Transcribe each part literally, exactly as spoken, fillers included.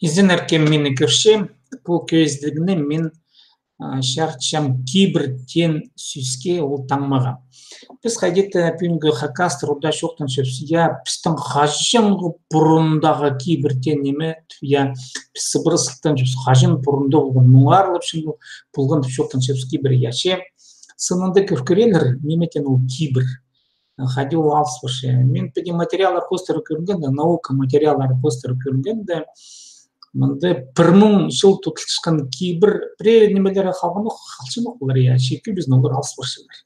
Изеннер, кем мині кӧрче, пу кӧзідігні мин, а, чарытчам кибір теен сӧске, ол таңмаға. Піс хайди-да пӱӱнгі хакастар уда чоохтанчабыс, я, пістің хаҷанғы пурундағы кибір теен ниме, я, піс сыбыра сылтаанчабыс, хаҷан пурунда полған, муңарлап чыл полған тіп чоохтанчабыс кибір, я, че. Сынында кӧр-, кӧрерлер, ниме теен ол кибір. Хайди ол алыс парча. Мин піди материаллар хоостыра кӧргенде, наука материаллар хоостыра кӧргенде, мында пір муң чыл тудылчатхан кибір, пірее нимелері халғанох, халчанох олар, я, че кӧбізін олар алыс парчалар.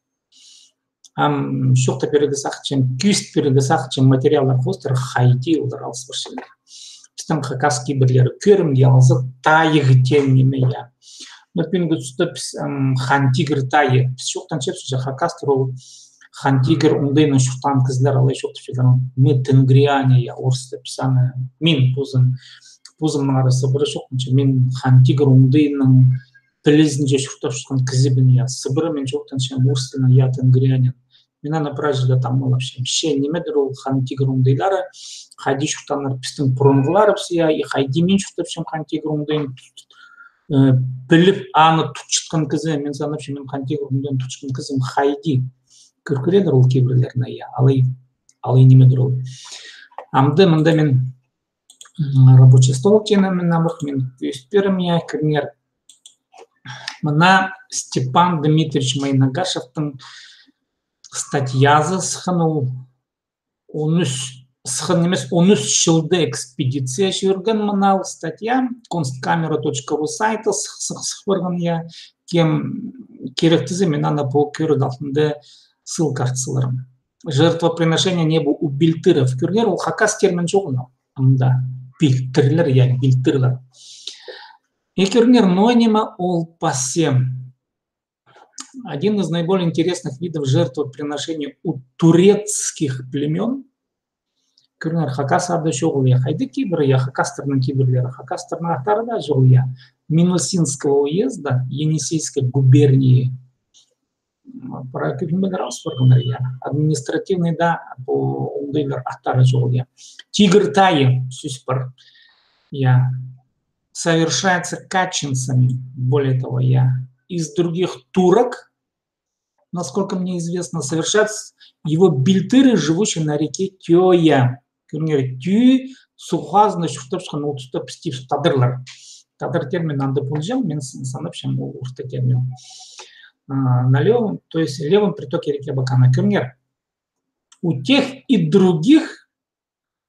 Ам чоохтап пирерге сағынчам, кӧзіт пирерге сағынчам материаллар хоостыра, хайди олар алыс парчалар. Пістің хакас кибірлері кӧрімге алза, тайығ теен ниме, я. Но пӱӱнгі туста піс, ам, Хан Тигір тайы. Піс чоохтанчабыс, че хакастар ол Хан Тигір оңдайынаң чуртаан кізілер, алай чоохтапчалар. Мы тенгриане, я, орыстап піс аны. Мин позым, позымның аразында сыбыра чоохтанчам, мин Хан Тигір оңдайынаң пілізінҷе чуртапчатхан кізібін, я. Сыбыра мин чоохтанчам орыс тілінең, я, тенгрианин. Мин аны прай чирде таңмалапчам. Че нимедір ол Хан Тигір оңдайлары, хайди чуртааннар пістің пурунғыларыбыс, я, и хайди мин чуртапчам Хан Тигір оңдайын, э, піліп, аны тутчатхан кізі, мин санапчам, мин Хан Тигір оңдайын тутчатхан кізім хайди. Кӧр-, кӧрерлер ол кибірлерні, я, алай, алай нимедір ол. Амды мында мин, м, рабочий стол теені мин амыр, мин кӧзіт пирем, я, кӧріңер. Мына Степан Дмитриевич Майнагашевтің статьязы сыххан, ол он ӱс, сыххан нимес, он ӱс чылда экспедиция чӧрген, мына ол статья, кунсткамера точка ру сайты сых-, сых-, сых парған, я, кем кирек тізе, мин аны пу кӧріг алтында ссылка артып саларым. Жертвоприношение небу у бильтыров. Кӧріңер, ол хакас термин чоғыл анда. Бильтырлар, я, бильтырлар. И кӧріңер, ноо ниме ол пасча. Один из наиболее интересных видов жертвоприношений у турецких племён. Кӧріңер, хакас ады чоғыл, я, хайдағ кибір, я, хакастарның кибірлері, хакастарның аттары даа чоғыл, я. Минусинского уезда Енисейской губернии. М, прай кӧп нимелер алыс парғаннар, я. Административный даа пу оңдайлар аттары чоғыл, я. Тигір тайы сӧс пар. Я. Совершается качинцами, более того, я. Из других турок, насколько мне известно, совершаются его бильтыры, живущие на реке Тёя. Кӧріңер, Тюй суғ хазында чуртапчатхан ол туста пістің тадарлар. Тадар термин анда полҷаң, мин сан-, санапчам, ол орта термин. А, на левом, то есть левом притоке реки Абакана. Кӧріңер, у тех и других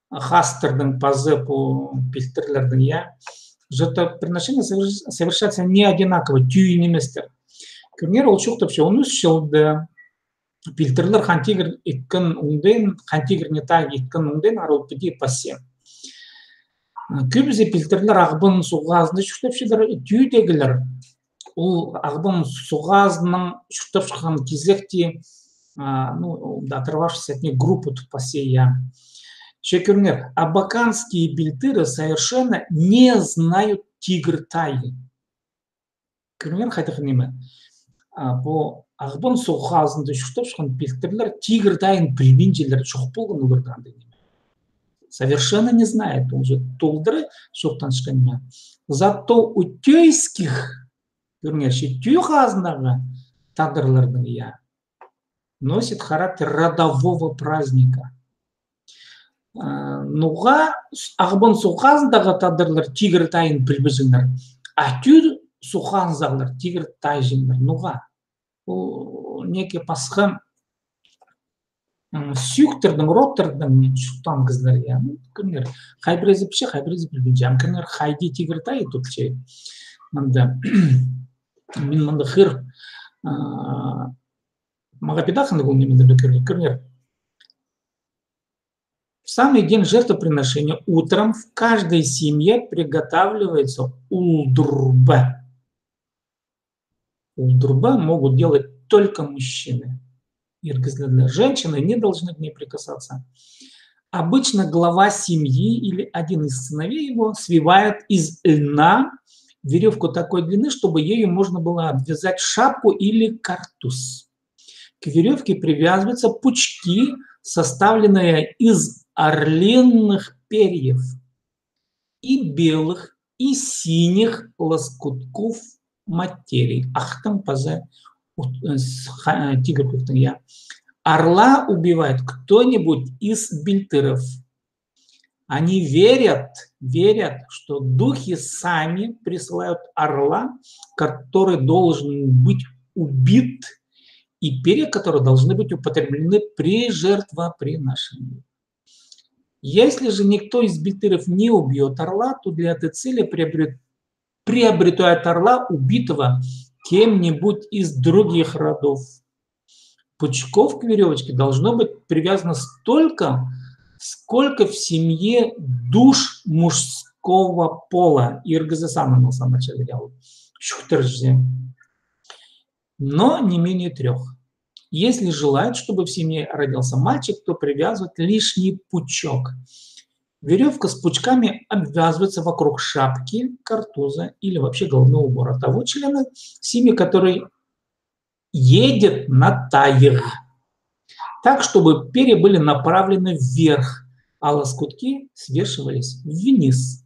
хакастарның пазы пу бильтырларның, я, жертвоприношение соверш-, совершаться не одинаково, тӱӱн ниместер. Кӧріңер, ол чоохтапча, он ӱс чылда бильтырлар Хан Тигір иткен оңдайын, Хан Тигірні тайығ иткен оңдайын, ары ол піди пасча. Кӧбізі бильтырлар Ағбан суғ хазында чуртапчалар, тӱӱдегілер ол Ағбан суғ хазынаң чуртапчатхан кізекті, а, ну, да, оторвавшись от них, группа тіп пасча, я. Че кӧріңер, абаканские бильтыры совершенно не знают тигір тайы. Кӧріңер, хайдағ ниме. А, пу Ағбан суғ хазында чуртапчатхан бильтырлар тигір тайын пілбинчелер, чох полған оларда андағ ниме. Совершенно не знает, ол же толдыра чоохтанчатхан ниме. Зато у тёйских, кӧріңер, че тӱӱ хазындағы тадарларның, я, носит характер родового праздника. А, ноға с-, Ағбан суғ хазындағы тадарлар тигір тайын пілбеҷеңнер, а тӱӱ суғ хазындағылар тигір тайҷаңнар. Ноға? Ол неке пасха, м, сӧӧктернің, родтарнаң чуртаан кізілер, я. Ну, кӧріңер, хай пірезі пілче, хай пірезі пілбинче. Ам кӧріңер, хайди тигір тайы тудылча. Мында, мин мында хығыр, а, мағаа пидахын ол нимелерні кӧрер, кӧріңер. В самый день жертвоприношения утром в каждой семье приготавливается улдурба. Улдурба могут делать только мужчины. Ир кізілер, женщины не должны к ней прикасаться. Обычно глава семьи или один из сыновей его свивает из льна верёвку такой длины, чтобы ею можно было обвязать шапку или картуз. К верёвке привязываются пучки, составленные из орлиных перьев. и белых, и синих лоскутков материи. Ахтың паза ут-, э, с-, ха-, э, тигір кӧктің, я. Орла убивает кто-нибудь из бильтыров. Они верят, верят, что духи сами присылают орла, который должен быть убит, и перья которого должны быть употреблены при жертвоприношении. Если же никто из бильтыров не убьёт орла, то для этой цели приобрет-, приобретает орла, убитого кем-нибудь из других родов. Пучков к верёвочке должно быть привязано столько, сколько в семье душ мужского пола. Иргізі санын алза, началлы. Чӱктірче. Но не менее трёх. Если желают, чтобы в семье родился мальчик, то привязывают лишний пучок. Верёвка с пучками обвязывается вокруг шапки, картуза или вообще головного убора того члена семьи, который едет на тайыг, так, чтобы перья были направлены вверх, а лоскутки свешивались вниз.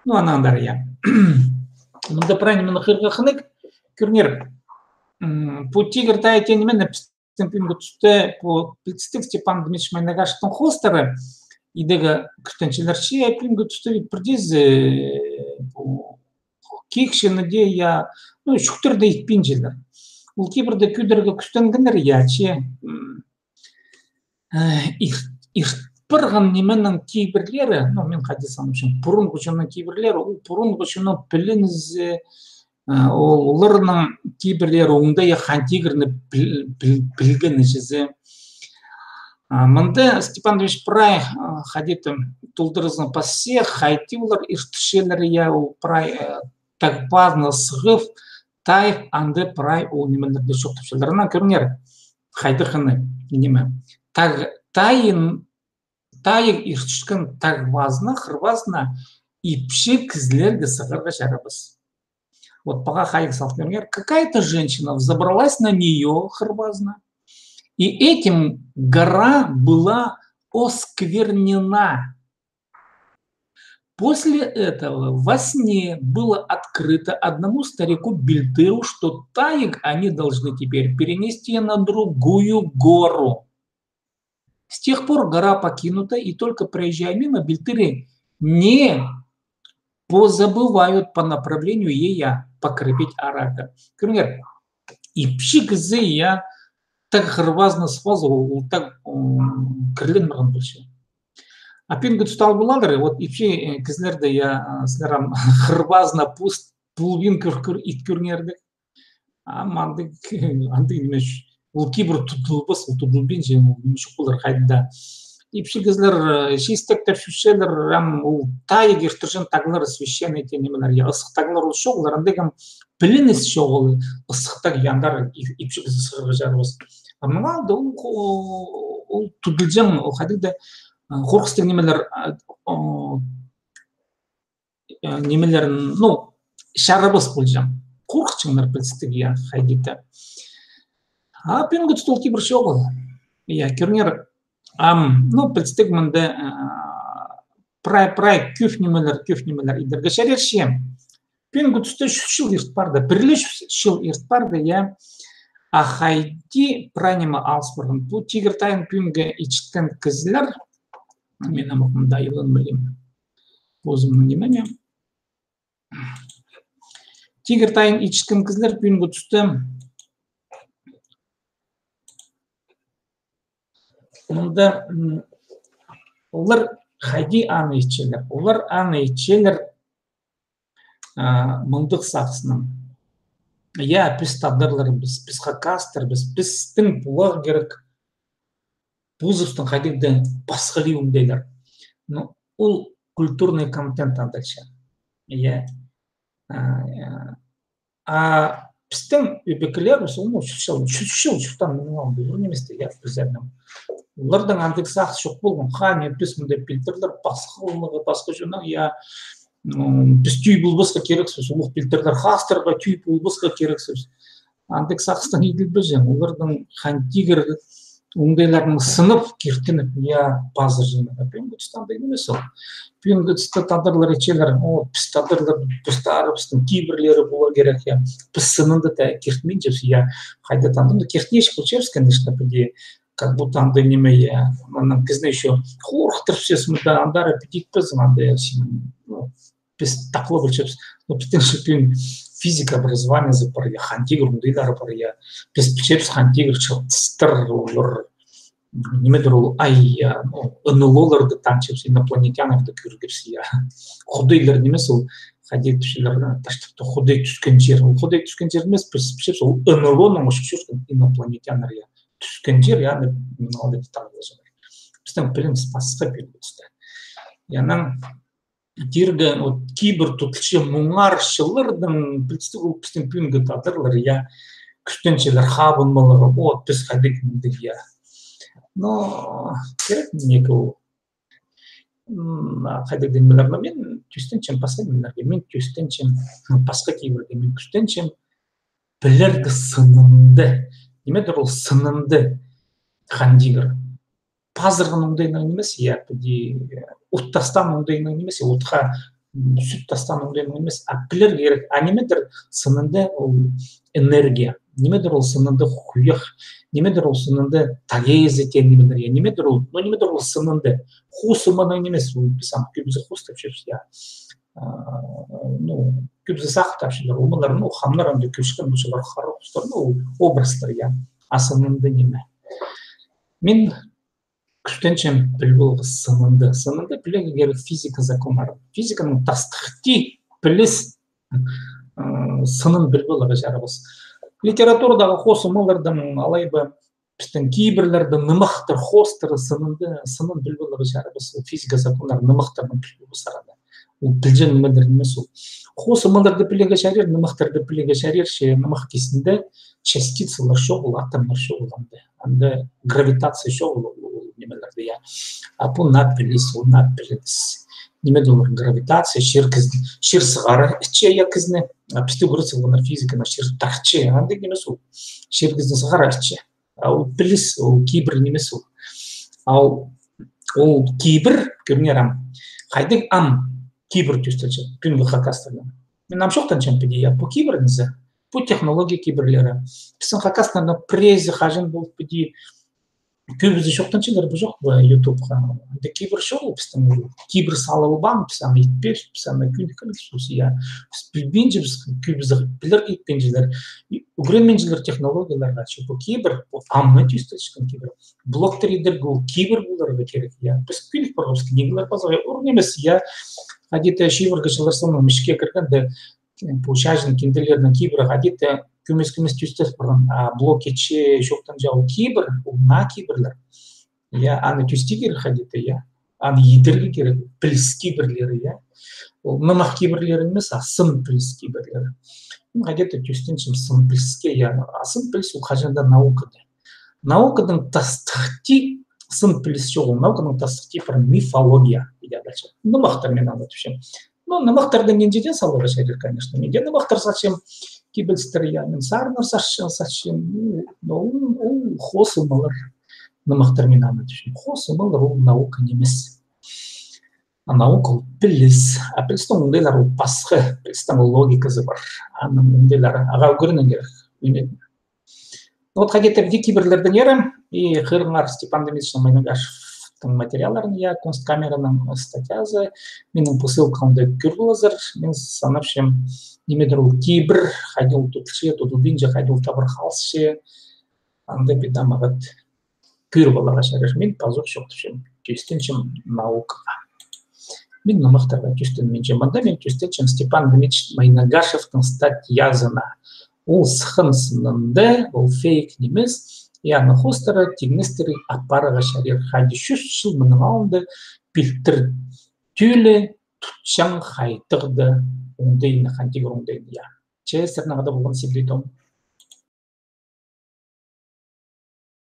Ну, анаң андар, я. Мында прай ниме хығырарға хынығ. Кӧріңер, м, пу тигір тайы теен ниме, пістің пӱӱнгі туста пу пілдістіг Степан Дмитриевич Майнагашевтің хоостары идерге кӱстенчелер, че пӱӱнгі туста пірдеезі, э, пу кикчені дее, я, ну, чӱктер дее итпинчелер. Ол кибірде кӧдірерге кӱстенгеннер, я, че, м, э, ирт, ирт парған нименің кибірлері, ну, мин хайди санапчам, пурунғы чонның кибірлері, ол пурунғы чонның пілінізі, э, ол, оларның кибірлері оңдай хан тигірні піл-, піл-, пілгені чізе. А, мында Степан Дмитриевич прай, а, хайди-да толдыразын пасча, хайди олар иртірчелер, я, ол прай, э, тағ пазына сығып, тайып, анда прай ол нимелерді чоохтапчалар. Анаң кӧріңер, хайдағ хынығ ниме. Тағ, тайын, тайығ иртірчеткен тағ пазына, хыр пазына ипчі кізілерге сығарға чарабас. Вот паға хайығ салып кӧріңер. Какая-то женщина взобралась на неё, хыр пазына, и этим гора была осквернена. После этого во сне было открыто одному старику Бильтыру, что тайыг они должны теперь перенести на другую гору. С тех пор гора покинута, и только проезжая мимо, Бильтыры не позабывают по направлению ея покропить орагы. Кӧріңер, ипчі кізі, я, тағ хыр пазына сығып алза, ол, ол тағ, м, кірленмеген полча. А пӱӱнгі туста ол полар, вот ипчі, э, кізілерді, я, э, сірер ам хыр пазына пус-, пулбин кӧр-, кӧр-, ит кӧріңер дее. А андағ, андағ ниме, ол кибір тудылбас, ол тудылбинча, ол ниме чох полар хайди даа. Ипчі кізілер, э, чистектеп чӧрчелер, ам ол тайығ иртірчең тағлар, священный теен нимелер, я, ысых тағлар ол чоғыл, андағ ам пілініс чоғыл, ысых тағ, я, андар и-, ипчі кізі сығарға чарабас. А мына алды ол, ол, ол тудылҷаң, ол хайдағ-да, э, хорғыстығ нимелер, а, о, э, нимелерін, ну, чарабас полҷаң. Хорыхчаңнар пілдістіг, я, хайди-да. А пӱӱнгі туста ол кибір чоғыл. Я, кӧріңер, ам, ну, пілдістіг мында, э, прай, прай кӧп нимелер, кӧп нимелер идерге чарир чи. Пӱӱнгі туста чӱс чыл ирт парды, пір ле чӱс чыл ирт парды, я. А хайди прай ниме алыс парған. Пу тигір тайын пӱӱнгі итчеткен кізілер, мин ам мында айланмаам. Позымның ниме. Тигір тайын итчеткен кізілер пӱӱнгі туста мында, м, олар хайди аны итчелер? Олар аны итчелер, а, мындағ сағыснаң. Я, піс тадарларбыс, піс хакастарбыс, пістің поларға кирек позыбыстың хайдағ-да пасхалығ ниме дее. Ну, ол культурный контент андағ чи. Я. А, я. А пістің ӧбекелерібіс, ну, чӱс чыл, чӱс чыл чуртаан, ну, пу нимес те, я, піс ам. Оларның андағ сағыс чох полған. Ха, не, піс мында пилтірлер, пасха, оларға пасха чоннаң, я, м, піс тӧӧй полбасха кирекпіс, улуғ пилтірлер хаастарға тӧӧй полбасха кирекпіс. Андағ сағыстаң иділбеҷең. Оларның хан тигір, оңдайларны сынап, киртініп, я, пазырҷаңнар. Пӱӱнгі туста андағ нимес ол. Пӱӱнгі туста тадарлар итчелер, о, піс тадарлар, постарыбыстың кибірлері полар кирек, я. Піс сынында даа киртінминчебіс, я. Хайди-да андағ киртінчебіс, конечно, піди, как будто андағ ниме, я. Мынаң кізіні ещё хорыхтырып салча, мында андар піди итпезің, анда, я, син, ну, піс тахла пілчебіс. Ну, пістің же пӱӱн физика образованиезі пар, я, Хан Тигір оңдайлары пар, я. Піс пілчебіс, Хан Тигір чылтыстар олар. Нимедір ол, ай, я, ну, НЛО-ларды танчабыс, инопланетяннарды кӧргебіс, я. Худайлар нимес ол, хайди тіпчелер, а, таштапта Худай тӱскен чир. Ол Худай тӱскен чир нимес, піс пілчебіс, ол НЛО-ның учур чӧрген инопланетяннар, я. Тӱскен чир, я, аны, м, ол деп танылча. Пістің піліміс пасха пӱӱнгі туста. Я, анаң тирге, вот, кибір тудылча муңар чыллардаң, пілдістіг, ол пістің пӱӱнгі тадарлар, я, кӱстенчелер хабынмаларға, вот, піс хайдағ мындағ, я. Но кирек ниме ол. М, а хайдағ нимелер, но мин тӧстенчем пасха нимелерге, мин тӧстенчем, м, пасха кибірге, мин кӱстенчем пілерге сынында. Нимедір ол сынында Хан Тигір. Пазырған оңдайнаң нимес, я, піди, э, от тастаан оңдайнаң нимес, я, отха, м, сӱт тастаан оңдайнаң нимес, а пілерге кирек, а нимедір сынында ол энергия, нимедір ол сынында хуях, нимедір ол сынында таязы теен нимелер, я, нимедір ол, ну, нимедір ол сынында. Хоос оманаң нимес, ол піс ам кӧбізі хоостапчабыс, я. А, ну, кӧбізі сағыптапчалар, омалар, ну, хамнар анда кӧрчеткен, ну, чылар хара хоостар, ну, ол образтар, я. А сынында ниме? Мин кӱстенчем піліп аларға сынында. Сынында пілерге кирек физика законнарын. Физиканың тастыхти піліс, ы, сынын піліп аларға чарабас. Литературадағы хоос омалардаң алай ба пістің кибірлерді, нымахтар хоостары сынында, сынын піліп аларға чарабас. Ол физика законнарын нымахтарның піліп аларға чарабас. Ол пілҷең нимелер нимес ол. Хоос омаларды пілерге чарир, нымахтарды пілерге чарир, че нымах кистінде частицалар чоғыл, атомнар чоғыл анда. Анда гравитация чоғыл ол, ол нимелерде, я. А пу наа піліс, ол наа піліс. Нимедір ол гравитация, чир кізін, чир сығара итче, я, кізіні. А пісте кӧрчезің, олар физиканы, чир тартча, андағ нимес ол. Чир кізін сығара итче. А ол піліс, ол кибір нимес ол. А ол, ол кибір, кӧріңер ам. Хайдағ ам кибір тӧстелче пӱӱнгі хакастарда. Мин ам чоохтанчам піди, я, пу кибірнізі, пу технология кибірлері. Пістің хакастарның пірезі хаҷан полып піди, кӧбізі чоохтанчалар, пу чох па, ютубха. Анда кибір чоғыл, пістің кибір салылбаан, піс аны итпеебіс, піс аны кӧніккен кізібіс, я. Піс пілбинчебіс, кӧбізі пілерге итпинчелер. И ӱгренминчелер технологияларға, че пу кибір, пу амны тӧстелчеткен кибір. Блоктар идерге ол кибір поларға кирек, я. Піс кӧнік парғабыс книгалар пазарға, ӱр нимес, я. Хайди-да чибіргі чыллар соонаң мин іске кіргенде, пу чачын кинделернің кибірі хайди-да кӧмес-кӧмес тӧстес парған, а блок итче чоохтанча ол кибір, ол наа кибірлер. Я, аны тӧстирге кирек хайди-да, я. Аны идерге кирек, піліс кибірлері, я. Ол нымах кибірлері нимес, а сын піліс кибірлері. Мин хайди-да тӧстенчем сын піліске, я. А сын піліс ол хаҷан даа наукада. Науканың тастыхти сын піліс чоғыл, науканың тастыхти пар мифология, я, дальше. Нымахтар, мин аны тіпчем. Ну, нымахтарды нинҷе дее саларға чарир, конечно. Мин дее нымахтар салчам, кибелістер, я, мин сарыннар салчам, салчам. Ну, ол, ол хоос омалар. Нымахтар, мин аны тіпчем. Хоос омалар ол наука нимес. А наука ол піліс. А пілістің оңдайлары ол пасха. Пілістің логиказы пар. Аның оңдайлары. Ағаа ӱгренерге кирек. Вот хайди-да піди кибірлердеңер, и хығырыңар Степан Дмитриевич Майнагашевтің материалларын, я, Кунсткамераның статьязы, минің посылкамда кӧр поларзар, мин санапчам, нимедір ол кибір, хайди ол тудылча, тудылбинча, хайди ол табырах алысча, анда піди мағат кӧр поларға чарир. Мин пазох чоохтапчам, тӧстенчем наукаға. Мин нымахтарға тӧстенминчем. Мында мин тӧстенчем Степан Дмитрич Майнагашевтің статьязына. Ол сыххан сынында, ол фейк нимес, я, аны хоостыра, тиңнестіре апарарға чарир. Хайди чӱс чыл мының алнында пилтір тӧлі тутчаң хайдағ-да оңдайны, Хан Тигір оңдайны, я. Че сірернең хада полған Сибдей Том.